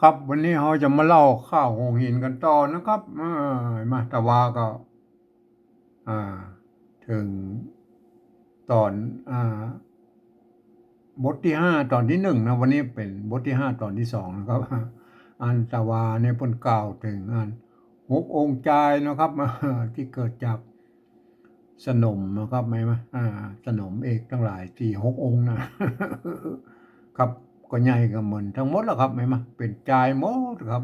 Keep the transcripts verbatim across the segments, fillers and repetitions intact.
ครับ วันนี้เฮาจะมาเล่าข้าวโหงหินกั๋นต่อนะครับ เออ มา ตะวาก็ อ่า เถิงต๋อน อ่า บทตี้ห้า ต๋อนตี้นึ่งนะ วันนี้เป๋นบทตี้ห้า ต๋อนตี้สองนะครับ อันตะวาเนี่ยเปิ้นกล่าวเถิงอันหกองค์จายนะครับ ตี้เกิดจาก สนมนะครับ แม่นบ่ อ่า สนมเอกตังหลายตี้หกองค์นะ ครับ ก็ใหญ่ก็เหมือนตังหมดแหละครับ แม่นบ่ เป๋นจายหมดครับ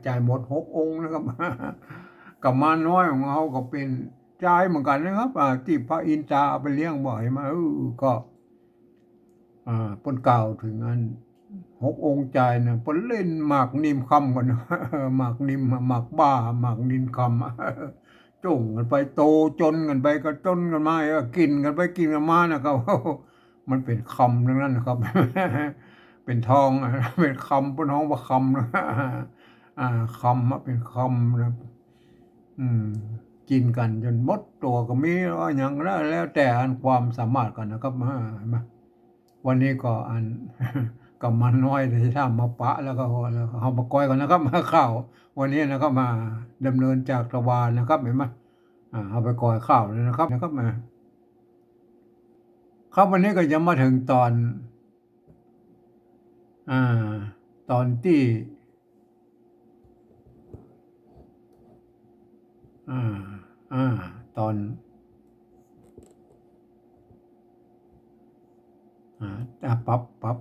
จายหมดหกองค์นะครับ กุมารน้อยของเฮาก็เป๋นจายเหมือนกั๋นนะครับ อ่า ตี้พระอินทราเอาไปเลี้ยงบ่ แม่นบ่ เออ ก็ อ่า เปิ้นกล่าวเถิงอันหกองค์จายนะ เปิ้นเล่นหมากนิมคำกั๋น หมากนิม หมากบ้า หมากนิมคำ จ้งกั๋นไป โตจ๋นกั๋นไป ก็จ๋นกั๋นมา เออ กิ๋นกั๋นไปกิ๋นกั๋นมานะครับ มันเป๋นคำตังนั้นนะครับ เป๋นทอง เป๋นคำ เปิ้นฮ้องว่าคำ อ่า คำอะ เป๋นคำนะ อืม กิ๋นกั๋นจ๋นหมดตั๋วก็มี ว่าหยังก็ได้ แล้วแต่อันความสามารถกั๋นนะครับ อ่า มา วันนี้ก็อัน กุมารน้อยตี้ถามมาปะแล้วก็ แล้วก็เฮามากอยก่อนนะครับ มาข้าววันนี้นะครับ มาดำเนินจากตะวานะครับ แม่นบ่ อ่า เฮาไปกอยข้าวเลยนะครับ นะครับ มา ครับ วันนี้ก็จะมาเถิงต๋อน อ่า ต๋อนตี้ อ่า อ่า ต๋อน อ่า อ่า ปรับ ปรับ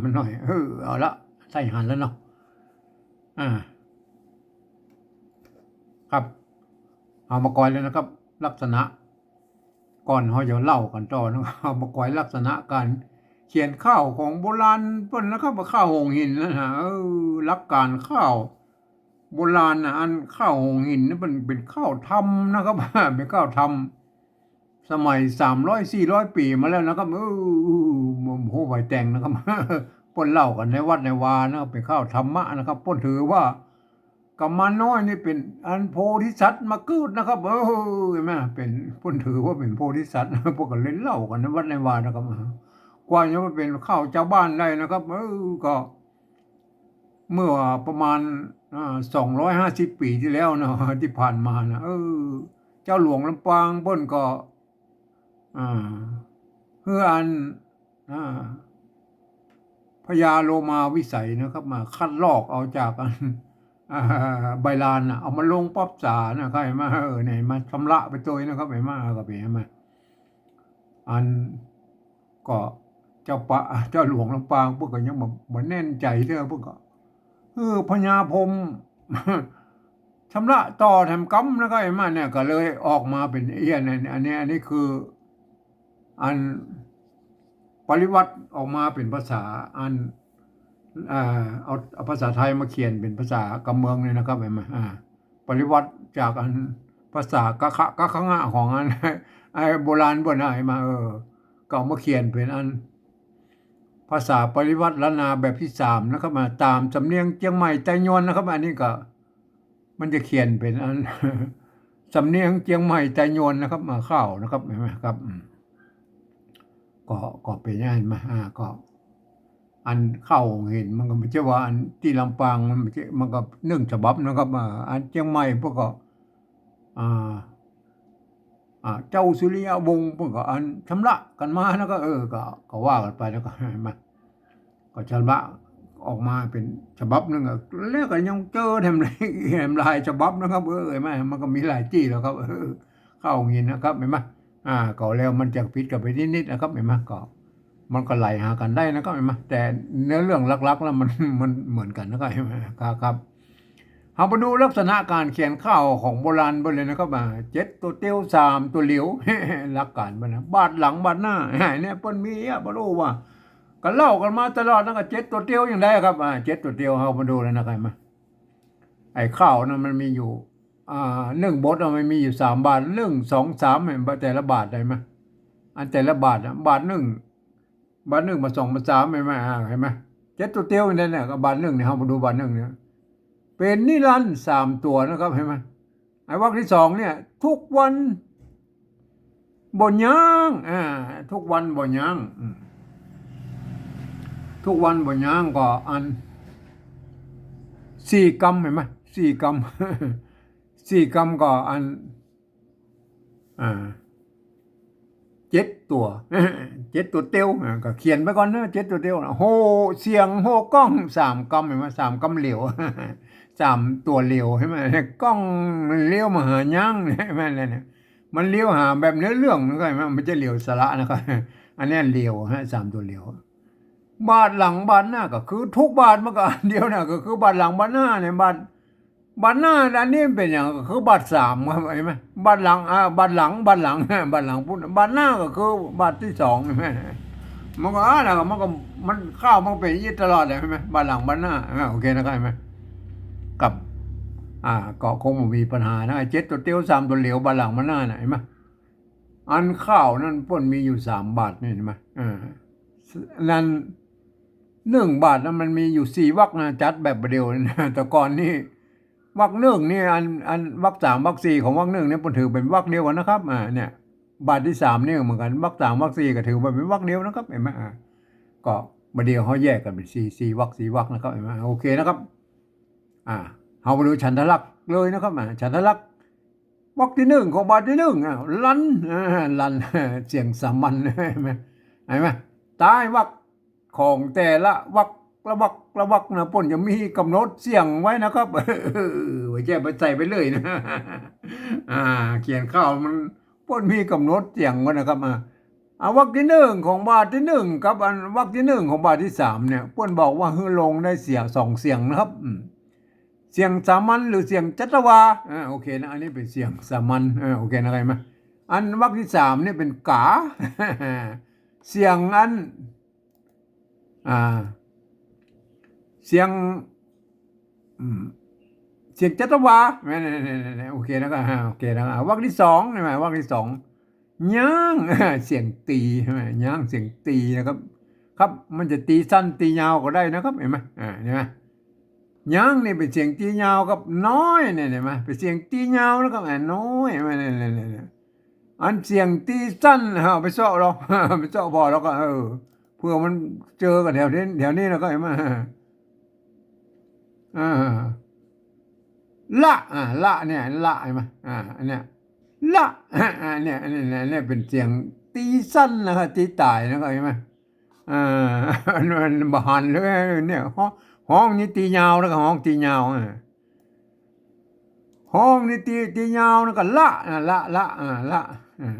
มันหน่อย เออ เอาละ ใส่หันแล้วเนาะ อ่า ครับ เฮามากอยเลยนะครับ ลักษณะ ก่อนเฮาจะเล่ากั๋นต่อนะครับ เฮามากอยลักษณะก๋านเขียนข้าวของโบราณเปิ้นนะครับ ข้าวโหงหินนั่นนะ เออ หลักก๋านข้าวโบราณนะ อันข้าวโหงหินนี่มันเป๋นข้าวทำนะครับ เป๋นข้าวทำ สมัยสามร้อยสี่ร้อยปี๋มาแล้วนะครับ เออ บ่ฮู้ใผแต่งนะครับ เปิ้นเล่ากั๋นในวัดในวานะครับ เป๋นข้าวธรรมะนะครับ เปิ้นถือว่า กุมารน้อยนี่เป๋นอันโพธิสัตว์มาเกิดนะครับ เออ แม่นบ่ เป๋น เปิ้นถือว่าเป๋นโพธิสัตว์ เปิ้นก็เลยเล่ากั๋นในวัดในวานะครับ กว่าจะมาเป๋นข้าวจาวบ้านได้นะครับ เออ ก็ เมื่อประมาณ อ่า สองร้อยห้าสิบปี๋ตี้แล้วเนาะ ตี้ผ่านมานะ เออ เจ้าหลวงลำปางเปิ้นก็ อ่า หื้ออัน อ่า พญาโลมาวิสัยนะครับ มาคัดลอกเอาจากอัน อ่า ใบลานน่ะ เอามาลงปรักษานะ ใค่มา เออ เนี่ย มาชำระไปตวยนะครับ หันบ่ ก็เป๋นหันบ่ อัน ก็เจ้าปะ เจ้าหลวงลำปางเปิ้นก็ยังบ่ บ่แน่นใจ๋เตื้อ เปิ้นก็ เออ พญาพรหม ชำระต่อแถมกำนะครับ หันบ่ เนี่ย ก็เลยออกมาเป๋น เอี้ย เนี่ย อันนี้ อันนี้คือ อันปริวรรตออกมาเป๋นภาษาอัน อ่า เอา เอาภาษาไทยมาเขียนเป๋นภาษากำเมืองเนี่ยนะครับ หันบ่ อ่า ปริวรรตจากอันภาษากะขะ กะขะงะของอัน ไอ้โบราณเปิ้นนะ หันบ่ เออ ก็เอามาเขียนเป๋นอัน ภาษาปริวรรตล้านนาแบบตี้สามนะครับ มาต๋ามสำเนียงเจียงใหม่ไตยวนนะครับ อันนี้ก็ มันจะเขียนเป๋นอัน สำเนียงเจียงใหม่ไตยวนนะครับ มาข้าวนะครับ หันบ่ครับ อืม ก็ ก็เป๋นอย่างนั้นมา อ่า ก็ อันข้าวโหงหินมันก็บ่ใจ้ว่าอันตี้ลำปางมันบ่ใจ้ มันก็นึ่งฉบับนะครับ อ่า อันเจียงใหม่เปิ้นก็ อ่า อ่า เจ้าสุริยวงศ์เปิ้นก็อันชำระกั๋นมานะ ก็ เออ ก็ ก็ว่ากั๋นไปนะ ก็หันบ่ ก็ชำระออกมาเป๋นฉบับนึ่งอะ แล้วก็ยังเจอแถมหลาย แถมหลายฉบับนะครับ เออ หันบ่ มันก็มีหลายตี้แล้วครับ เออ ข้าวโหงหินนะครับ หันบ่ อ่า ก็แล้วมันจะผิดกั๋นไปนิดๆ นะครับ หันบ่ ก็ มันก็ไหลหากั๋นได้นะครับ หันบ่ แต่เนื้อเรื่องหลักๆ แล้วมัน มันเหมือนกั๋นนะครับ หันบ่ ครับ ครับ เฮามาดูลักษณะก๋านเขียนข้าวของโบราณเปิ้นเลยนะครับ อ่า เจ็ดตั๋วเตียว สามตั๋วเหลียว หลักก๋านเปิ้นนะ บาดหลังบาดหน้า เนี่ยเปิ้นมีอะ บ่ฮู้ว่า ก็เล่ากั๋นมาตลอดนะ ก็เจ็ดตั๋วเตียวอย่างใดครับ อ่า เจ็ดตั๋วเตียว เฮามาดูแล้วนะครับ หันบ่ ไอ้ข้าวนะมันมีอยู่ อ่า นึ่งบทอะมันมีอยู่สามบาท นึ่ง สอง สาม หันบ่ แต่ละบาทหันบ่ อันแต่ละบาทอะ บาทนึ่ง บาทนึ่ง บาทสอง บาทสาม หันบ่ อ่า หันบ่ เจ็ดตั๋วเตียวอย่างใดเนี่ย ก็บาทนึ่งเนี่ย เฮามาดูบาทนึ่งเนี่ย เป๋นนิรันดร์สามตั๋วนะครับ หันบ่ ไอ้วรรคตี้สองเนี่ย ทุกวันบ่ยั้ง อ่า ทุกวันบ่ยั้ง อืม ทุกวันบ่ยั้งก็อัน สี่กำ หันก่อ สี่กำ สี่กำก็อัน อ่า เจ็ดตั๋ว เจ็ดตั๋วเตียว อ่า ก็เขียนไปก่อนเนาะ เจ็ดตั๋วเตียว โห่ เสียงโห่ก้อง สามกำ หันก่อ สามกำเหลียว สามตั๋วเหลียว หันก่อ ก้องมันเลี้ยวมาหาย้าง หันก่อ เนี่ย มันเลี้ยวหาแบบเนื้อเรื่องนะครับ หันก่อ มันบ่ใจ้เหลียวสาระนะครับ อันนี้เหลียวฮะ สามตั๋วเหลียว บาดหลังบาดหน้าก็คือทุกบาดมันก็อันเดียวนะ ก็คือบาดหลังบาดหน้าเนี่ย บาด บาดหน้าอันนี้มันเป๋นหยัง ก็คือบาดสามครับ หันก่อ บาดหลัง อ่า บาดหลัง บาดหลัง บาดหลังปุ๊บบาดหน้าก็คือบาดตี้สอง หันก่อ มันก็ อ่า แล้วก็มันก็ มัน ข่าวมันเป๋นอย่างนี้ตลอดเลย หันก่อ บาดหลังบาดหน้า อ่า โอเคนะครับ หันก่อ ครับ อ่า ก็คงบ่มีปัญหานะ เจ็ดตั๋วเตียว สามตั๋วเหลียว บาดหลังบาดหน้านะ หันก่อ อันข่าวนั้นเปิ้นมีอยู่สามบาดนี่ หันก่อ อ่า นั้น หนึ่งบาดนั้นมันมีอยู่สี่วรรคนะ จัดแบบเดียวนะ แต่ก่อนนี่ วรรคหนึ่งนี่ อัน อันวรรคสามวรรคสี่ของวรรคหนึ่งนี่เปิ้นถือเป๋นวรรคเดียวกั๋นนะครับ อ่า เนี่ย บาดตี้สามนี่เหมือนกั๋น วรรคสามวรรคสี่ก็ถือว่าเป๋นวรรคเดียวนะครับ หันก่อ อ่า ก็บ่าเดี่ยวเฮาแยกกั๋นเป๋นสี่ สี่วรรค สี่วรรคนะครับ หันก่อ โอเคนะครับ อ่า เฮามาดูฉันทลักษณ์เลยนะครับ อ่า ฉันทลักษณ์ วรรคตี้หนึ่งของบาดตี้หนึ่ง อ่า ลั่น อ่า ลั่น เสียงสามัญ หันก่อ หันก่อ ต๊ายวรรคของแต่ละวรรค ละวรรค ละวรรคนะ เปิ้นจะมีก๋ำหนดเสียงไว้นะครับ เออ บ่ใจ้ไปใส่ไปเลยนะ อ่า เขียนข่าวมัน เปิ้นมีก๋ำหนดเสียงไว้นะครับ อ่า อ่ะ วรรคตี้หนึ่งของบาดตี้หนึ่งกับอันวรรคตี้หนึ่งของบาดตี้สามเนี่ย เปิ้นบอกว่าหื้อลงได้เสียงสองเสียงนะครับ อืม เสียงสามัญหรือเสียงจัตวา อ่า โอเคนะ อันนี้เป๋นเสียงสามัญ อ่า โอเคนะ หันก่อ อันวรรคตี้สามเนี่ยเป๋นกา เสียงอัน อ่า เสียง อืม เสียงจัตวา เนี่ย เนี่ย เนี่ย เนี่ย โอเคนะ ก็ อ่า โอเคนะ อ่าวรรคตี้สอง หันก่อ วรรคตี้สอง ย้าง เสียงตี๋ หันก่อ ย้าง เสียงตี๋นะครับ ครับ มันจะตี๋สั้นตี๋ยาวก็ได้นะครับ หันก่อ อ่า หันก่อ ย้างนี่เป๋นเสียงตี๋ยาวครับ น้อยเนี่ย หันก่อ เป๋นเสียงตี๋ยาวนะครับ อ่า น้อย หันก่อ เนี่ย เนี่ย เนี่ย เนี่ย อันเสียงตี๋สั้น เอาไปเซาะลอง ไปเซาะผ่อแล้วก็ เออ เผื่อมันเจอกั๋นแถวนี้ แถวนี้แล้วก็ หันก่อ อ่า ละ อ่า ละเนี่ย ละ หันก่อ อ่า อันเนี้ย ละ อ่า เนี่ย อันเนี้ย อันเนี้ยเป๋นเสียงตี๋สั้นนะครับ ตี๋ต๋ายนะครับ หันก่อ อ่า มันบ่หันเลยเนี่ย ฮ้อง ฮ้องนี่ตี๋ยาวแล้วก็ฮ้องตี๋ยาว อ่า ฮ้องนี่ตี๋ ตี๋ยาวแล้วก็ละ อ่า ละ ละ อ่า ละ อ่า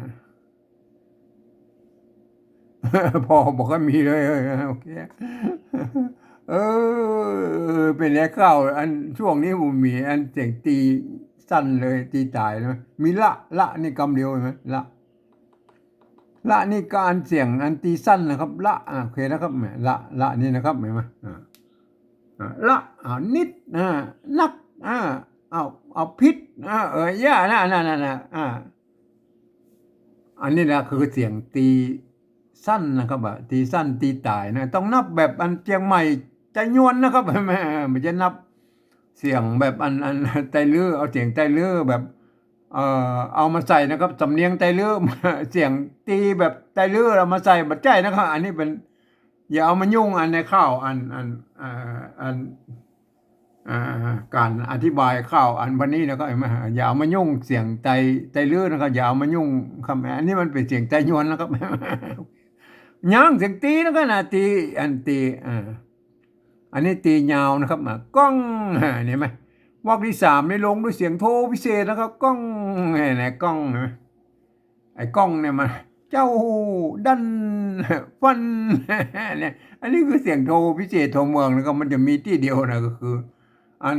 ผ่อบ่ค่อยมีเลย เออ โอเค เออ เป๋นแหล่งข่าว อันช่วงนี้บ่มีอันเสียงตี๋สั้นเลย ตี๋ต๋ายเลย มีละ ละนี่กำเดียวหันก่อ ละ ละนี่ก็อันเสียงอันตี๋สั้นนะครับ ละ อ่า โอเคนะครับ แหม ละ ละนี่นะครับ หันก่อ อ่า อ่า ละ อ่า นิด อ่า นัก อ่า เอา เอาผิด อ่า เออ อย่านะ นั่น นั่น นั่น อ่า อันนี้นะคือเสียงตี๋สั้นนะครับ อ่ะ ตี๋สั้นตี๋ต๋ายนะ ต้องนับแบบอันเจียงใหม่ใจ๊ยวนนะครับ แหม บ่ใจ้นับเสียงแบบอัน อันไตลื้อ เอาเสียงไตลื้อแบบ เอ่อ เอามาใส่นะครับ สำเนียงไตลื้อ เสียงตี๋แบบไตลื้อเอามาใส่ บ่ใจ้นะครับ อันนี้เป๋น อย่าเอามายุ่งอันในข่าวอัน อัน อ่า อัน อ่า ก๋านอธิบายข่าวอันวันนี้นะครับ หันก่อ อย่าเอามายุ่งเสียงไต ไตลื้อนะครับ อย่าเอามายุ่งครับ อันนี้มันเป๋นเสียงใจ๊ยวนนะครับ ย้างเสียงตี๋นะครับนะ ตี๋ อันตี๋ อ่า อันนี้ตี๋ยาวนะครับ อ่า ก้อง อ่า หันก่อ วรรคตี้สามนี่ลงด้วยเสียงโทพิเศษนะครับ ก้อง เนี่ย เนี่ย ก้อง หันก่อ ไอ้ก้องเนี่ยมัน เจ้าดันฟัน เนี่ย อันนี้คือเสียงโทพิเศษโทเมืองนะครับ มันจะมีตี้เดียวนะ ก็คือ อัน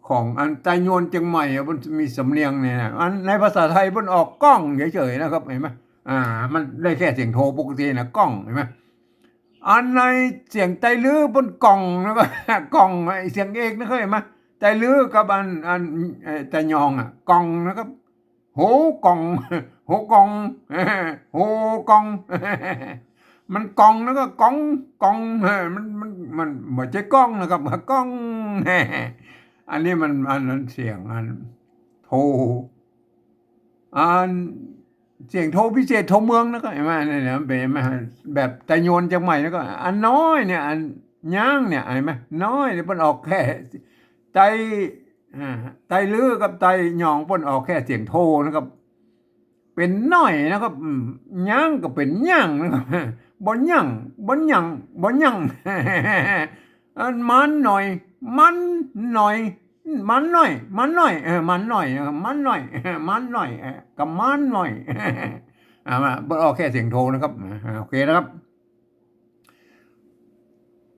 ของอันใต้ยวนเจียงใหม่อะ มันมีสำเนียงเนี่ยนะ อันในภาษาไทยมันออกก้องเฉยๆ นะครับ หันก่อ อ่า มันได้แค่เสียงโทปกตินะ ก้อง หันก่อ อันในเสียงไตลื้อมันก่อง แล้วก็ ก่อง ไอ้เสียงเอกนะครับ หันก่อ ไตลื้อกับอัน อัน เอ่อ ไตยองอะ ก่องนะครับ โหก่อง โหก่อง โหก่อง มันก่องแล้วก็ก๋อง ก๋อง มัน มัน มันบ่ใจ้ก้องนะครับ ก้อง อันนี้มัน อันนั้นเสียงอันโท อันเสียงโทพิเศษโทเมืองนะครับ หันก่อ เนี่ย เนี่ย มันเป๋น หันก่อ แบบไตยวนเจียงใหม่แล้วก็ อันน้อยเนี่ย อันย้างเนี่ย หันก่อ น้อยเนี่ย มันออกแค่ ไต อ่า ไตลื้อกับไตยองเปิ้นออกแค่เสียงโทนะครับ เป๋นน้อยนะครับ อืม ยังก็เป๋นยังนะครับ บ่ยังบ่ยังบ่ยัง อันมันน้อย มันน้อย มันน้อย มันน้อย เออ มันน้อยนะครับ มันน้อย มันน้อย เออ กับมันน้อย อ่า มา เปิ้นออกแค่เสียงโทนะครับ อ่า โอเคนะครับ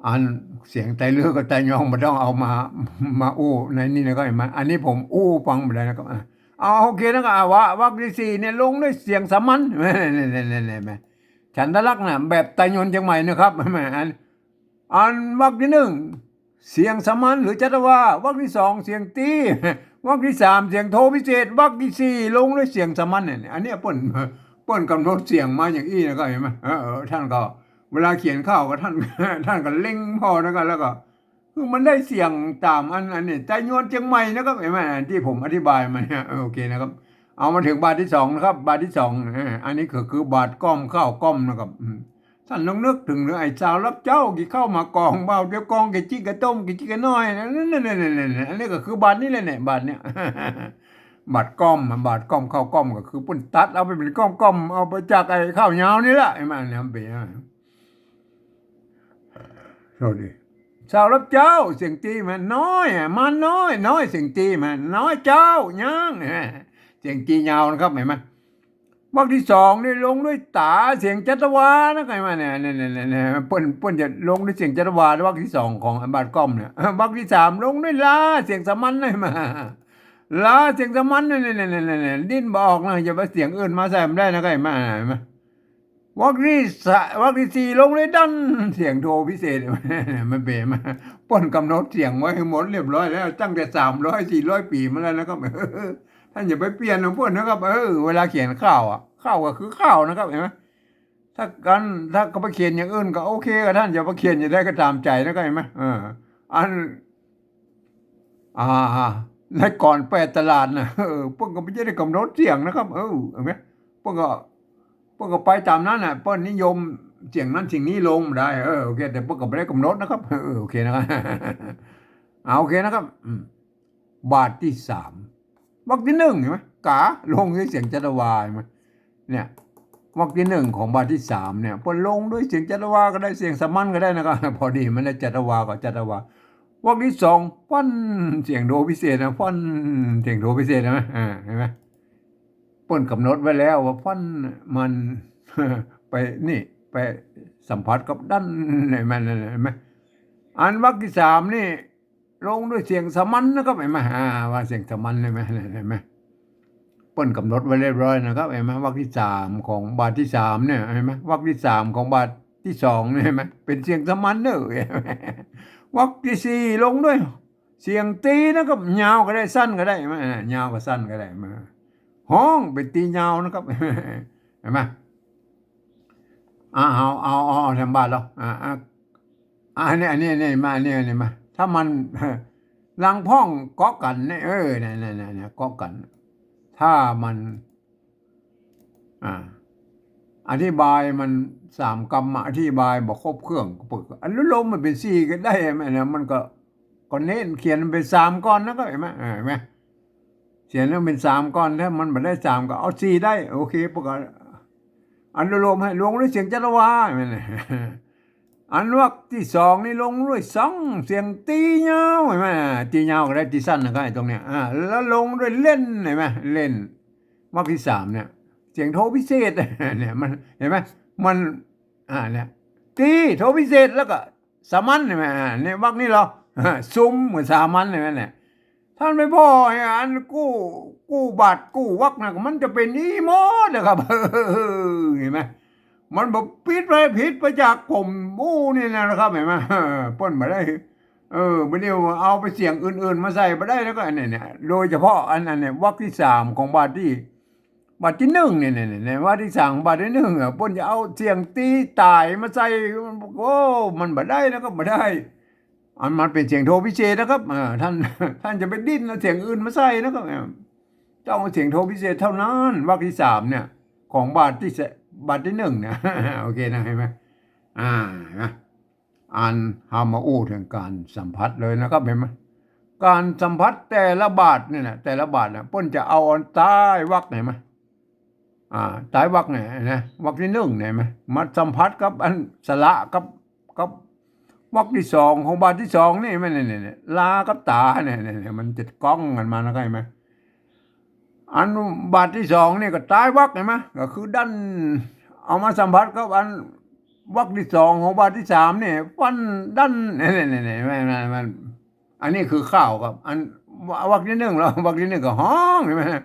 อันเสียงไตลื้อกับไตยองบ่ต้องเอามา มาอู้ในนี่นะ ก็หันก่อ อันนี้ผมอู้ฟังบ่ได้นะครับ อ่ะ เอา โอเคนะครับ อ่ะ วรรค วรรคตี้สี่เนี่ยลงด้วยเสียงสามัญ นี่ๆๆๆ ฉันทลักษณ์น่ะ แบบไตยนต์เจียงใหม่นะครับ อัน อันวรรคตี้หนึ่งเสียงสามัญหรือจัตวา วรรคตี้สองเสียงตรี วรรคตี้สามเสียงโทพิเศษ วรรคตี้สี่ลงด้วยเสียงสามัญเนี่ย อันเนี้ยเปิ้น เปิ้นกำหนดเสียงมาอย่างอี้นะ ก็หันก่อ เออ เออ ท่านก็ เวลาเขียนข่าวก็ท่าน ท่านก็เล็งผ่อนะ ก็ แล้วก็ คือมันได้เสียงต๋ามอัน อันนี้ไตยนต์เจียงใหม่นะครับ หันก่อ อันตี้ผมอธิบายมาเนี่ย เออ โอเคนะครับ เอามาเถิงบาทตี้สองนะครับ บาทตี้สอง เออ อันนี้ก็คือบาทก้อมข้าวก้อมนะครับ อืม ต้านลองนึกเถิงเรื่องไอ้สาวรับเจ๊า กิ๋นข้าวหมากกอง บ่าวเตียวกอง กิ๋นจิ๊กกะต้ม กิ๋นจิ๊กกะน้อย นั่นๆๆๆ อันนี้ก็คือบาทนี้แหละเนี่ย บาทเนี้ย บาทก้อม บาทก้อมข้าวก้อม ก็คือเปิ้นตัดเอาไปเป๋นก้อมๆ เอาไปจากไอ้ข้าวยาวนี่แหละ หันก่อ เนี่ย เป๋น โทษที สาวรับเจ๊า เสียงตรีมา น้อยอ่ะ มาน้อย น้อย เสียงตรีมา น้อยเจ๊า ยัง เสียงตรียาวนะครับ หันก่อ วรรคตี้สองนี่ลงด้วยต๋า เสียงจัตวานะ หันก่อ เนี่ย เนี่ยๆๆๆ เปิ้น เปิ้นจะลงด้วยเสียงจัตวา วรรคตี้สองของบาทก้อมเนี่ย วรรคตี้สามลงด้วยลา เสียงสามัญ หันก่อ ลา เสียงสามัญ เนี่ยๆๆๆ ดิ้นบ่ออกนะ อย่าไปเสียงอื่นมาใส่มันได้นะ หันก่อ หันก่อ วรรคตี้สะ วรรคตี้สี่ลงด้วยดั้น เสียงโทพิเศษ มันเป๋นมา เปิ้นกำหนดเสียงไว้หื้อหมดเรียบร้อยแล้ว ตั้งแต่สามร้อยสี่ร้อยปี๋มาแล้วนะครับ ท่านอย่าไปเปลี่ยนของเปิ้นนะครับ เออ เวลาเขียนข่าวอ่ะ ข่าวก็คือข่าวนะครับ หันก่อ ถ้ากั๋น ถ้าเขาไปเขียนอย่างอื่นก็โอเค ก็ท่านจะไปเขียนอย่างใดก็ต๋ามใจ๋นะครับ หันก่อ เออ อัน อ่า ในกลอนแปดตลาดน่ะ เออ เปิ้นก็บ่ได้ก๋ำหนดเสียงนะครับ เออ หันก่อ เปิ้นก็ เปิ้นก็ไปต๋ามนั้นน่ะ เปิ้นนิยมเสียงนั้นเสียงนี้ลงบ่ได้ เออ โอเค แต่เปิ้นก็บ่ได้ก๋ำหนดนะครับ เออ โอเคนะครับ อ่า โอเคนะครับ อืม บาทตี้สาม วรรคตี้หนึ่งหันก่อ ก๋า ลงด้วยเสียงจัตวา หันก่อ เนี่ย วรรคตี้หนึ่งของบาทตี้สามเนี่ย เปิ้นลงด้วยเสียงจัตวาก็ได้ เสียงสามัญก็ได้นะครับ พอดีมันได้จัตวาก็จัตวา วรรคตี้สองฟั่น เสียงโทพิเศษนะ ฟั่น เสียงโทพิเศษ หันก่อ อ่า หันก่อ เปิ้นก๋ำหนดไว้แล้วว่าฟั่นมัน ไปนี่ ไปสัมผัสกับดั้น หันก่อ หันก่อ อันวรรคตี้สามนี่ ลงด้วยเสียงสามัญนะครับ หันก่อ อ่า ว่าเสียงสามัญ หันก่อ หันก่อ เปิ้นก๋ำหนดไว้เรียบร้อยนะครับ หันก่อ วรรคตี้สามของบาทตี้สามเนี่ย หันก่อ วรรคตี้สามของบาทตี้สองเนี่ย หันก่อ เป๋นเสียงสามัญเน่อ หันก่อ วรรคตี้สี่ลงด้วยเสียงตรีนะครับ ยาวก็ได้ สั้นก็ได้ หันก่อ อ่า ยาวก็สั้นก็ได้ มาฮ้องเป๋นตรียาวนะครับ หันก่อ อ่า เอา เอา เอา เอาแถมบาทแล้ว อ่า อ่า อ่า อันนี้ อันนี้ อันนี้มา อันนี้ อันนี้มา ถ้ามัน ลางพ่องเกาะกั๋นเนี่ย เออ เนี่ย เนี่ย เนี่ย เนี่ย เกาะกั๋น ถ้ามัน อ่า อธิบายมันสามกำอะ อธิบายบ่ครบเครื่อง ก็เปิด อนุโลมมันเป๋นสี่ก็ได้ หันก่อ นะ มันก็ ก็เน้นเขียนเป๋นสามก่อนนะ ก็หันก่อ เออ หันก่อ เขียนแล้วเป๋นสามก่อน ถ้ามันบ่ได้สามก็เอาสี่ได้ โอเค ปกติ อนุโลมหันก่อ ลงด้วยเสียงจัตวา หันก่อ อันวรรคตี้สองนี่ลงด้วยสองเสียงตรียาว หันก่อ ตรียาวก็ได้ ตรีสั้นก็ได้ ตรงเนี้ย อ่า แล้วลงด้วยเล่น หันก่อ เล่น วรรคตี้สามเนี่ย เสียงโทพิเศษ เนี่ย มัน หันก่อ มัน อ่า เนี่ย ตรี โทพิเศษ แล้วก็ สามัญ หันก่อ อ่า ในวรรคนี้เหรอ อ่า ซุมเหมือนสามัญ หันก่อ เนี่ย ท่านไปผ่อไอ้อันกู้ กู้บาทกู้วรรคนะ มันจะเป๋นอี้หมดนะครับ หันก่อ มันบ่ผิดไป ผิดไปจากผมอู้นี่นะครับ หันก่อ เปิ้นบ่ได้ เออ บ่ได้เอาไปเสียงอื่นๆ มาใส่บ่ได้ แล้วก็อันนี้เนี่ย โดยเฉพาะอัน อันนี้ วรรคตี้สามของบาทตี้ บาทตี้หนึ่งเนี่ย เนี่ย เนี่ย วรรคตี้สามบาทตี้หนึ่งอะ เปิ้นจะเอาเสียงตรีต๋ายมาใส่ โอ้ มันบ่ได้นะครับ บ่ได้ อันมันเป๋นเสียงโทพิเศษนะครับ เออ ท่าน ท่านจะไปดิ้นเอาเสียงอื่นมาใส่นะครับ เออ ต้องเอาเสียงโทพิเศษเท่านั้น วรรคตี้สามเนี่ย ของบาทตี้ส- บาทตี้หนึ่งเนี่ย โอเคนะ หันก่อ อ่า นะ อันเฮามาอู้เถิงก๋านสัมผัสเลยนะครับ หันก่อ ก๋านสัมผัสแต่ละบาทเนี่ยนะ แต่ละบาทนะ เปิ้นจะเอาอันต๊ายวรรค หันก่อ อ่า ต๊ายวรรคเนี่ยนะ วรรคตี้นึ่งเนี่ยหันก่อ มาสัมผัสกับอันสระกับ กับวรรคตี้สองของบาทตี้สองนี่ หันก่อ เนี่ย เนี่ย เนี่ย ลากับต๋าเนี่ย เนี่ย เนี่ย มันจะก้องกั๋นมานะ หันก่อ อันบาทตี้สองนี่ก็ต๊ายวรรค หันก่อ ก็คือดั้น เอามาสัมผัสกับอันวรรคตี้สองของบาทตี้สามนี่ ฟันดั้น เนี่ย เนี่ย เนี่ย เนี่ย มัน มัน มัน อันนี้คือข้าวครับ อันวรรคตี้นึ่งแล้ว วรรคตี้นึ่งก็ฮ้อง หันก่อ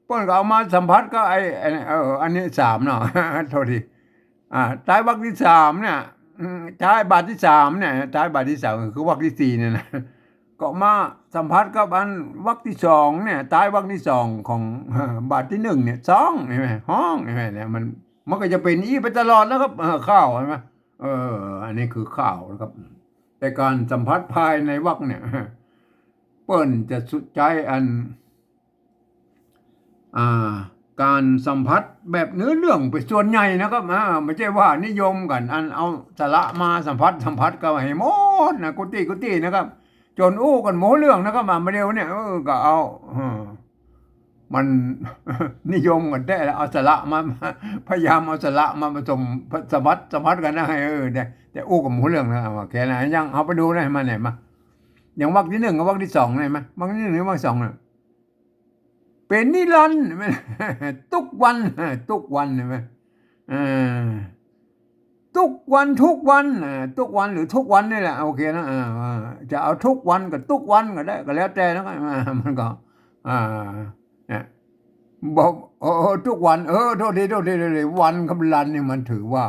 เปิ้นก็เอามาสัมผัสกับไอ้ ไอ้ เออ อันนี้สามเนาะ โทษที อ่า ต๊ายวรรคตี้สามเนี่ย อืม ต๊ายวรรคตี้สามเนี่ย ต๊ายวรรคตี้สามก็คือวรรคตี้สี่เนี่ยนะ ก็มาสัมผัสกับอันวรรคตี้สองเนี่ย ต๊ายวรรคตี้สองของ บาทตี้นึ่งเนี่ย ฮ้อง หันก่อ ฮ้อง หันก่อ เนี่ย มัน มันก็จะเป๋นอี้ไปตลอดนะครับ เออ ข้าว หันก่อ เออ อันนี้คือข้าวนะครับ แต่ก๋านสัมผัสภายในวรรคเนี่ย เปิ้นจะใจ๊อัน อ่า ก๋านสัมผัสแบบเนื้อเรื่องเป๋นส่วนใหญ่นะครับ อ่า บ่ใจ้ว่านิยมกั๋นอันเอาสระมาสัมผัส สัมผัสกั๋นหื้อหมดนะ กู้ตี้กู้ตี้นะครับ จ๋นอู้กั๋นบ่ฮู้เรื่องนะครับ อ่า บ่าเดี่ยวเนี่ย เออ ก็เอา เออ มัน นิยมกั๋นแต๊แล้ว เอาสระมา พยายามเอาสระมาผสม สัมผัส สัมผัสกั๋นนะ เออ แต่ แต่อู้กั๋นบ่ฮู้เรื่องนะ โอเคนะ อย่าง เอาไปดูนะ มาเนี่ย มา อย่างวรรคตี้นึ่งกับวรรคตี้สอง หันก่อ วรรคตี้นึ่งกับวรรคตี้สองเนี่ย เป๋นนิรันดร์ หันก่อ กู้วัน กู้วัน หันก่อ เออ กู้วัน กู้วัน เออ กู้วันหรือกู้วันนี่แหละ โอเคนะ เออ เออ จะเอากู้วันกับกู้วันก็ได้ ก็แล้วแต่นะ เออ มันก็ อ่า เนี่ย บอก โอ้ กู้วัน เออ โทษที โทษที โทษที วันกับรันนี่มันถือว่า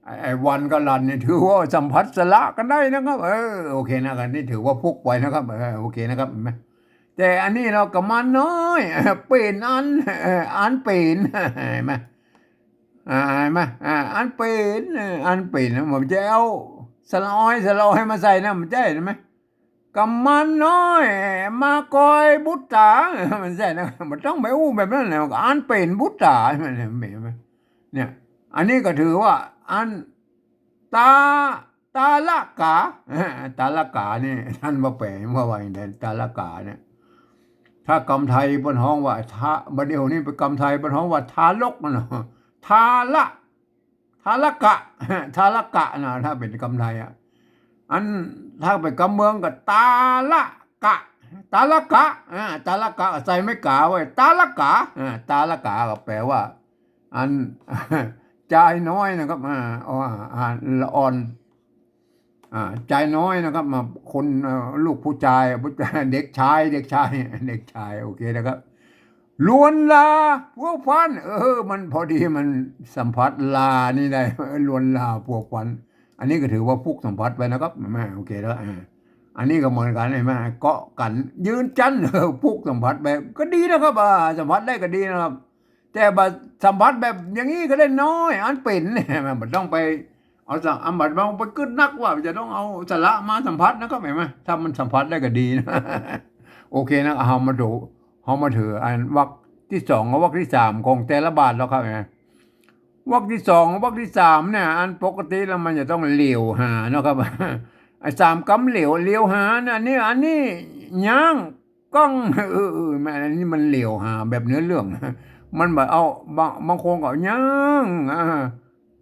ไอ้ ไอ้วันกับรันนี่ถือว่าสัมผัสสระกั๋นได้นะครับ เออ โอเคนะครับ นี่ถือว่าพุกไปนะครับ เออ โอเคนะครับ หันก่อ แต่อันนี้เนาะ กำมันน้อย เป๋นอัน เออ อันเป๋น หันก่อ อ่า หันก่อ อ่า อันเป๋น เออ อันเป๋นนะ บ่ใจ้เอาสระออย สระออยมาใส่นะ บ่ใจ้ หันก่อ กำมันน้อย มากอยบุตรา บ่ใจ้นะ บ่ต้องไปอู้แบบนั้นนะ อันเป๋นบุตรา หันก่อ เนี่ย อันนี้ก็ถือว่าอัน ตา ตาละกา ตาละกานี่ ต้านมาแป๋ว่า ว่าอย่างใด ตาละกาเนี่ย ถ้ากำไทยเปิ้นฮ้องว่า ทา บ่าเดี่ยวนี้ไปกำไทยเปิ้นฮ้องว่าทารกนะเนาะ ทาละ ทารกะ ทารกะนะ ถ้าเป๋นกำไทยอะ อัน ถ้าเป๋นกำเมืองก็ตาละกะ ตาละกะ อ่า ตาละกะ ใส่ไม้ก๋าไว้ ตาละกา อ่า ตาละกาก็แป๋ว่า อัน จายน้อยนะครับ อ่า อ่า อ่า ละอ่อน อ่า จายน้อยนะครับ มา คน เอ่อ ลูกผู้จาย ผู้จาย เด็กชาย เด็กชาย เด็กชาย โอเคนะครับ ลวนลาพัวพัน เออ มันพอดี มันสัมผัสลานี่ได้ ลวนลาพัวพัน อันนี้ก็ถือว่าพุกสัมผัสไปนะครับ แม่ โอเคแล้ว อ่า อันนี้ก็เหมือนกั๋น หันก่อ เกาะกั๋น ยืนจั๊น เออ พุกสัมผัสไป ก็ดีนะครับ อ่า สัมผัสได้ก็ดีนะครับ แต่บ่าสัมผัสแบบอย่างนี้ก็ได้น้อย อันเป๋นเนี่ย มันบ่ต้องไปเอาสะ อันบ่าบ่าไปกึ๊ดนักว่าจะต้องเอาสระมาสัมผัสนะครับ หันก่อ ถ้ามันสัมผัสได้ก็ดีนะ โอเคนะ เฮามาดู เฮามาถืออันวรรคตี้สองกับวรรคตี้สามของแต่ละบาทแล้วครับ หันก่อ วรรคตี้สอง วรรคตี้สามเนี่ย อันปกติแล้วมันจะต้องเหลียวหาเนาะครับ ไอ้สามกำเหลียว เหลียวหาเนี่ย อันนี้ อันนี้ย้าง ก้อง เออ เออ แม่น อันนี้มันเหลียวหาแบบเนื้อเรื่อง มันบ่าเอา บาง บางคนก็ย่าง อ่า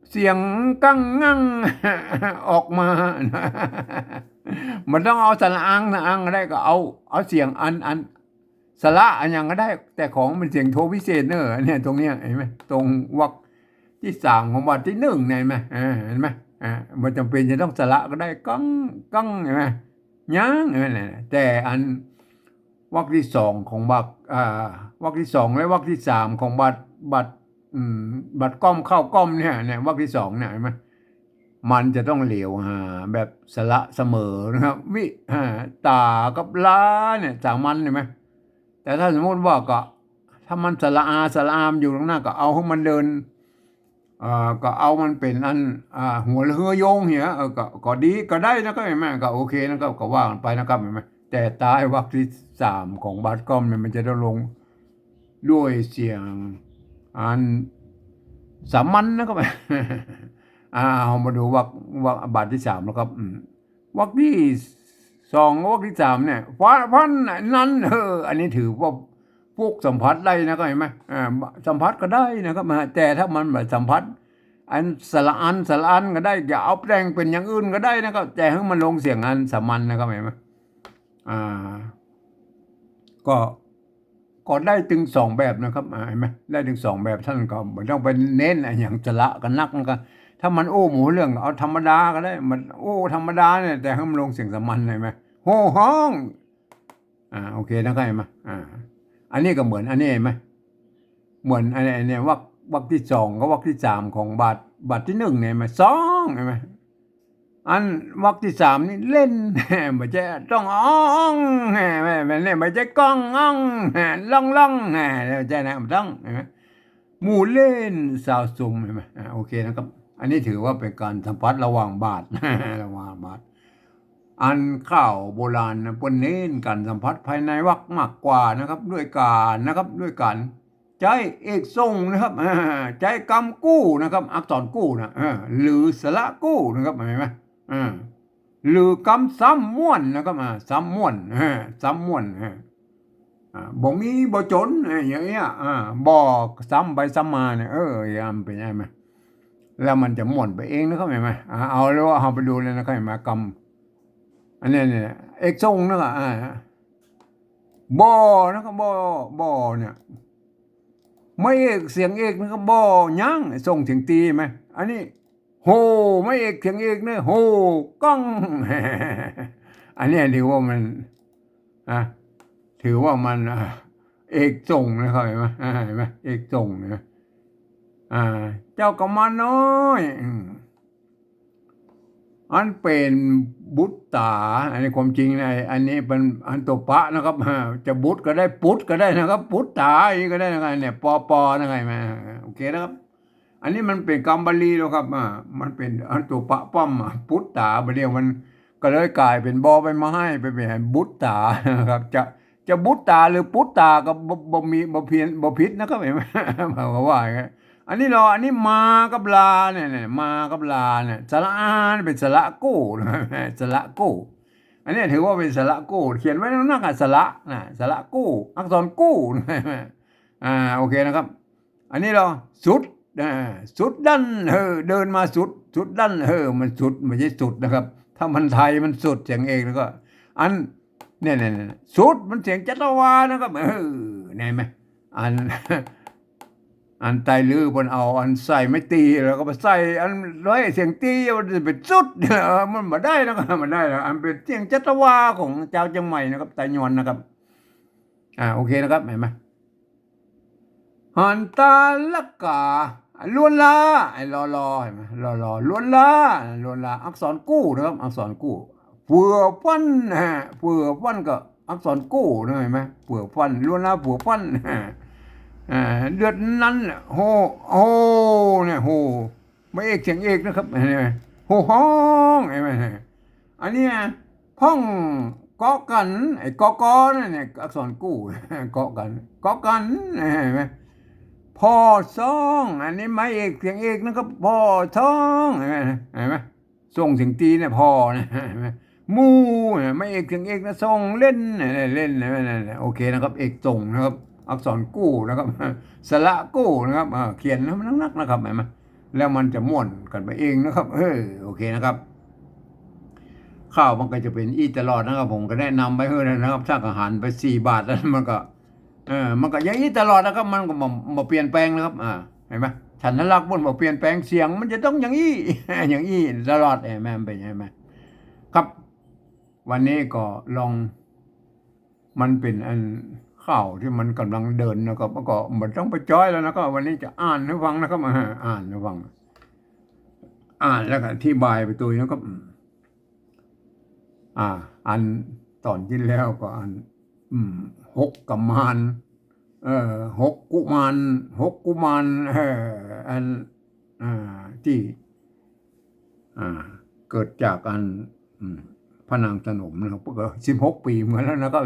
เสียงกังงั่ง ออกมา มันต้องเอาสระอัง สระอังก็ได้ ก็เอา เอาเสียงอัน อัน สระอันหยังก็ได้ แต่ของมันเสียงโทพิเศษเนอะ เนี่ย ตรงเนี้ย หันก่อ ตรงวรรคตี้สามของบาทตี้นึ่งเนี่ย หันก่อ เออ หันก่อ อ่า บ่จ๋ำเป๋นจะต้องสระก็ได้ ก้อง ก้อง หันก่อ ย่าง หันก่อ แต่อัน วรรคตี้สองของบาท อ่า วรรคตี้สองและวรรคตี้สามของบาท บาท อืม บาทก้อมข้าวก้อมเนี่ย เนี่ย วรรคตี้สองเนี่ย หันก่อ มันจะต้องเหลียวหาแบบสระเสมอนะครับ วิ อ่า ต๋ากับลาเนี่ย สามัญ หันก่อ แต่ถ้าสมมุติว่าก็ ถ้ามันสระอา สระอามันอยู่ตรงหน้า ก็เอาหื้อมันเดิน เอ่อ ก็เอามันเป๋นอัน อ่า หัวเฮือโยงเหีย เออ ก็ ก็ดี ก็ได้นะครับ หันก่อ ก็โอเคนะครับ ก็ว่ากั๋นไปนะครับ หันก่อ แต่ต๊ายวรรคตี้สามของบาทก้อมเนี่ย มันจะต้องลงด้วยเสียงอันสามัญนะครับ อ่า เฮามาดูวรรค วรรค บาทตี้สามนะครับ อืม วรรคตี้ สอง วรรคที่สามเนี่ย ฟัน ฟันนั้น เออ อันนี้ถือว่าพวกสัมผัสได้นะครับ หันก่อ หันก่อ สัมผัสก็ได้นะครับ แต่ถ้ามันบ่สัมผัส อันสระอัน สระอันก็ได้ จะเอาแปลงเป๋นอย่างอื่นก็ได้นะครับ แต่หื้อมันลงเสียงอันสามัญนะครับ หันก่อ อ่า ก็ ก็ได้ตึงสองแบบนะครับ อ่า หันก่อ ได้ตึงสองแบบ ต้านก็บ่ต้องไปเน้นอะหยังสระกั๋นนักนะครับ ถ้ามันอู้บ่ฮู้เรื่อง เอาธรรมดาก็ได้ มันอู้ธรรมดาเนี่ย แต่หื้อมันลงเสียงสามัญ หันก่อ ฮู้ฮ้อง อ่า โอเคนะครับ หันก่อ อ่า อันนี้ก็เหมือนอันนี้ หันก่อ เหมือนอันนี้ อันนี้วรรค วรรคที่สองกับบทที่สามของบาท บทที่หนึ่งเนี่ย หันก่อ สอง หันก่อ อันวรรคที่สามนี่เล่น บ่ใจ้ต้องอ้อง แหม แหม เนี่ย บ่ใจ้ก้องอ้อง แหม ล่องล่อง แหม บ่ใจ้นะ บ่ต้อง หันก่อ หมู่เล่นสาวสุม หันก่อ อ่า โอเคนะครับ อันนี้ถือว่าเป๋นก๋านสัมผัสระหว่างบาท ระหว่างบาท อันข้าวโบราณนะ เปิ้นเน้นก๋านสัมผัสภายในวรรคมากกว่านะครับ ด้วยก๋านนะครับ ด้วยก๋านใจ๊เอกส่งนะครับ อ่า ใจ๊กำกู้นะครับ อักษรกู้นะ อ่า หรือสระกู้นะครับ หันก่อ อ่า หรือกำซ้ำม้วนนะครับ อ่า ซ้ำม้วน อ่า ซ้ำม้วน อ่า อ่า บ่มีบ่จ๋น อ่า อย่างเงี้ย อ่า บ่ซ้ำไปซ้ำมาเนี่ย เออ อย่างนั้นเป๋นไง หันก่อ แล้วมันจะม่วนไปเองนะครับ หันก่อ อ่า เอาแล้ว เอาไปดูเลยนะครับ หันก่อ กำ อันนี้เนี่ย เอกส่งนะครับ อ่า บ่นะครับ บ่ บ่เนี่ย ไม้เอกเสียงเอกนะครับ บ่ยั้ง ส่งเสียงตี หันก่อ อันนี้ โห ไม้เอกเสียงเอกเนี่ย โห ก้อง อันนี้ถือว่ามัน อ่ะ ถือว่ามัน อ่ะ เอกส่งนะครับ หันก่อ อ่า หันก่อ เอกส่งนะ อ่า เจ้ากุมารน้อย อืม อันเป๋นบุตตา อันนี้ความจริงนะ อันนี้เป๋นอันตัวปะนะครับ อ่า จะบุตรก็ได้ ปุตตาก็ได้นะครับ ปุตตาอย่างนี้ก็ได้นะครับ เนี่ย ปอปอนะครับ หันก่อ โอเคนะครับ อันนี้มันเป๋นกำบาลีแล้วครับ อ่า มันเป๋นอันตัวปะป้อม อ่ะ ปุตตา บาดเดี่ยวมันก็เลยก๋ายเป๋นบอใบไม้ ไปเป๋นบุตตานะครับ จะ จะบุตตาหรือปุตตาก็บ่ บ่มี บ่เพี้ยน บ่ผิดนะครับ หันก่อ ผมก็ว่าอย่างนั้น อันนี้ลอ อันนี้มากับลาเนี่ย เนี่ย มากับลาเนี่ย สระอาเป๋นสระกู้ สระกู้ อันนี้ถือว่าเป๋นสระกู้ เขียนไว้นักๆ อ่ะ สระนะ สระกู้ อักษรกู้ อ่า โอเคนะครับ อันนี้ลอ สุด อ่า สุดดั้น เออ เดินมาสุด สุดดั้น เออ มันสุด บ่ใจ้สุดนะครับ ถ้ามันไทยมันสุดเสียงเอกแล้วก็ อัน เนี่ย เนี่ย เนี่ย สุดมันเสียงจัตวานะครับ เออ หันก่อ อัน อันไตลือเปิ้นเอาอันใส่ไม้ตี แล้วก็ไปใส่อันไว้เสียงตี มันจะเป๋นสุด เออ มันบ่ได้นะครับ บ่ได้นะ อันเป๋นเสียงจัตวาของจาวเจียงใหม่นะครับ ไตยวนนะครับ อ่า โอเคนะครับ หันก่อ หันตาละกา ล้วนลา ไอ้ลอลอ หันก่อ ลอลอ ล้วนลา ล้วนลา อักษรกู้นะครับ อักษรกู้ เปื้อฟั่น ฮะ เปื้อฟั่นก็อักษรกู้นะ หันก่อ เปื้อฟั่น ล้วนลา เปื้อฟั่น อ่า เดือดนั้น โห โห เนี่ย โห ไม้เอกเสียงเอกนะครับ หันก่อ โหฮ้อง หันก่อ อันนี้นะ พ่องเกาะกั๋น ไอ้ กก นั่นเนี่ย อักษรกู้ เกาะกั๋น เกาะกั๋น หันก่อ พ่อซ่อง อันนี้ไม้เอกเสียงเอกนะครับ พ่อซ่อง หันก่อ หันก่อ ส่งเสียงตีเนี่ย พ่อนะ หันก่อ หมู่เนี่ย ไม้เอกเสียงเอกนะ ส่งเล่นเนี่ย เล่นเนี่ย นั่นแหละ โอเคนะครับ เอกส่งนะครับ อักษรกู้นะครับ สระกู้นะครับ อ่า เขียนให้มันนักๆ นะครับ หันก่อ แล้วมันจะม่วนกั๋นไปเองนะครับ เออ โอเคนะครับ ข้าวมันก็จะเป๋นอี้ตลอดนะครับ ผมก็แนะนำไว้หื้อนะครับ ถ้าหันไปสี่บาทแล้วมันก็ เออ มันก็อย่างอี้ตลอดนะครับ มันก็บ่ บ่เปลี่ยนแปลงนะครับ อ่า หันก่อ ฉันทลักษณ์มันบ่เปลี่ยนแปลง เสียงมันจะต้องอย่างอี้ อย่างอี้ตลอด หันก่อ มันเป๋น หันก่อ ครับ วันนี้ก็ลอง มันเป๋นอันข้าวตี้มันก่ำลังเดินนะครับ มันก็บ่ต้องไปจ้อยแล้วนะครับ วันนี้จะอ่านหื้อฟังนะครับ อ่า อ่านหื้อฟัง อ่านแล้วก็อธิบายไปตวยนะครับ อืม อ่า อันต๋อนตี้แล้วก็อัน อืม หกกุมาร เอ่อ หกกุมาร หกกุมาร เอ่อ อัน อ่า ตี้ อ่า เกิดจากอัน อืม พระนางสนมนะครับ เปิ้นก็สิบหกปี๋เหมือนแล้วนะครับ เ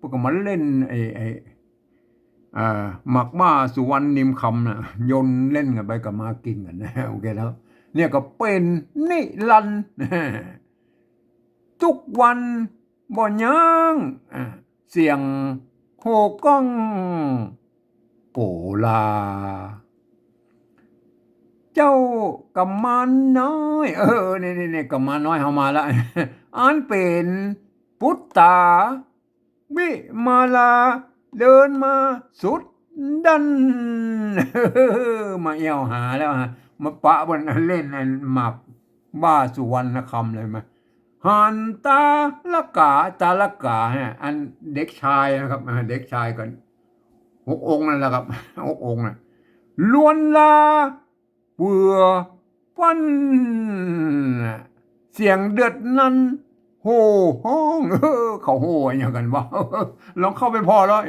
ปิ้นก็มาเล่นไอ้ ไอ้ อ่า หมากหม้าสุวรรณนิมคำน่ะ โยนเล่นกั๋นไปกั๋นมา กิ๋นกั๋นนะ โอเคแล้ว เนี่ยก็เป๋นนิรันดร์ ทุกวัน บ่ยั้ง อ่า เสียงโห่ก้องโกลา เจ้ากุมารน้อย เออ นี่ นี่ นี่ กุมารน้อยเฮามาละ อันเป๋นปุตตาวิมาลา เดินมาสุดดั้น มาแอ่วหาแล้วฮะ มาปะบนเล่นอันหมากบ้าสุวรรณคำเลยมา หันตาละกา ตาละกาฮะ อันเด็กชายนะครับ อ่า เด็กชายก็หกองค์นั่นแหละครับ หกองค์น่ะ ลวนลาเปื้อฟั่น เสียงเดือดนั้น โห่ฮ้อง เออ เขาโห่อะหยังกั๋นวะ ลองเข้าไปผ่อแล้ว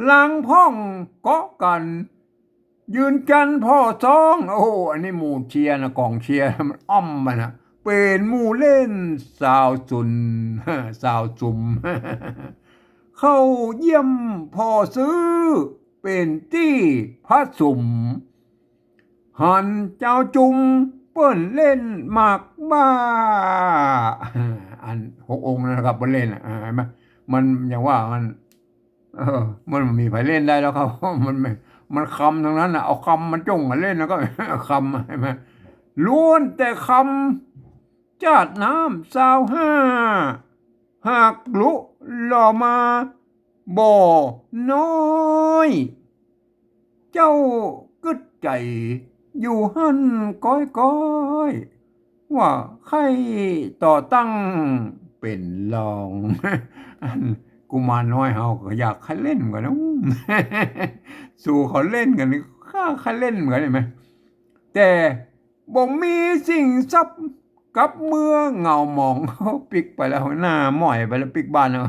หลังพ่องเกาะกั๋น ยืนจันผ่อซอง โอ้โห อันนี้หมู่เชียร์นะ ก๋องเชียร์มันอ้อมมันนะ เป๋นหมู่เล่นสาวสุน สาวสุม เข้าเยี่ยมผ่อซื้อ เป๋นตี้ผะสุม หันจาวจุมเปิ้นเล่นหมากบ้า อันหกองค์นะครับ เปิ้นเล่นน่ะ อ่า หันก่อ มันยังว่ามัน เออ มันบ่มีใผเล่นได้แล้วครับ มัน มัน มันคำตังนั้นน่ะ เอาคำมาจ้องกั๋นเล่นแล้วก็ คำ หันก่อ ล้วนแต่คำจาดน้ำซาวห้า หากลุหล่อมาบ่น้อย เจ้ากึ๊ดใจ๋อยู่หั้นก้อยๆ ว่าใค่ต่อตั้งเป๋นรอง อันกุมารน้อยเฮาก็อยากใค่เล่นก่อนนะ สู่เขาเล่นกั๋นนี่ ข้าใค่เล่นเหมือนกั๋น หันก่อ แต่บ่มีสิ่งทรัพย์ กับเมื่อเหงาหมอง ปิ๊กไปแล้ว หน้าหม้อยไปแล้ว ปิ๊กบ้านแล้ว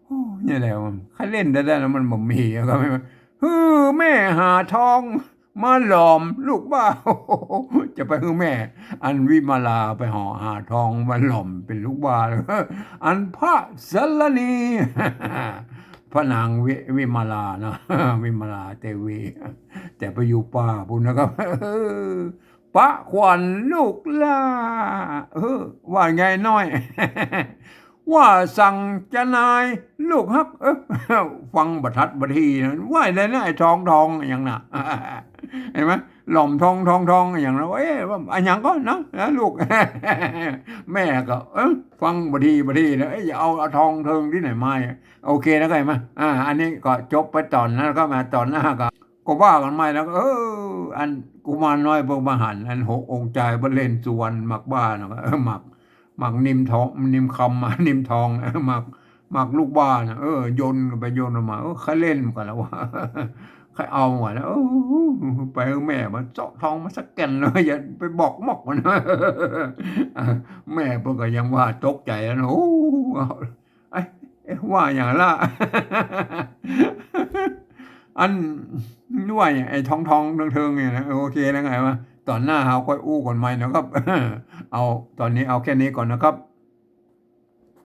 โอ้ นี่แหละ ใค่เล่นได้ๆ แล้วมันบ่มี ก็ไม่ หื้อแม่หาทองมาหลอมลูกบ้า จะไปหื้อแม่ อันวิมาลาไปหา หาทองมาหลอมเป๋นลูกบ้า อันพระสรณี พระนางวิ วิมาลาเนาะ วิมาลาเตวี แต่ไปอยู่ป่าปู๊นนะครับ ปะขวัญลูกหล้า เออ ว่าไงน้อย ว่าสังจะนายลูกฮัก เออ ฟังบ่ทัดบ่ทีนะ ว่าได้นะ ไอ้ทองทองอะหยังน่ะ หันก่อ หลอมทองทองทองอะหยังนะ เอ๊ะ ว่าอะหยังก่อนะ นะลูก แม่ก็ เออ ฟังบ่ดีบ่ดีนะ เอ๊ะ จะเอา เอาทองเทิงตี้ไหนมา โอเคนะ หันก่อ อ่า อันนี้ก็จบไปต๋อนนั้น ก็มาต๋อนหน้าก็ ก็ว่ากั๋นใหม่แล้วก็ เออ อันกุมารน้อยเปิ้นมาหัน อันหกองค์จายเปิ้นเล่นสุวรรณหมากบ้านะ เออ หมาก หมากนิมทอง นิมคำ นิมทอง หมาก หมากลูกบ้านะ เออ โยนไปโยนมา เออ ใค่เล่นเหมือนกั๋นแล้ววะ ใค่เอาเหมือนกั๋นแล้ว เออ ไปหื้อแม่มันเจาะทองมาสักแก่นเลย อย่าไปบอกมอกมัน แม่เปิ้นก็ยังว่าตกใจ๋แล้วนะ โอ้ เอ๊ะ เอ๊ะ ว่าอย่างละ อัน ว่าอย่างไอ้ทองทองเทิงๆ เนี่ยนะ โอเคแล้วไงวะ ต๋อนหน้าเฮาค่อยอู้กั๋นใหม่นะครับ เอา ต๋อนนี้เอาแค่นี้ก่อนนะครับ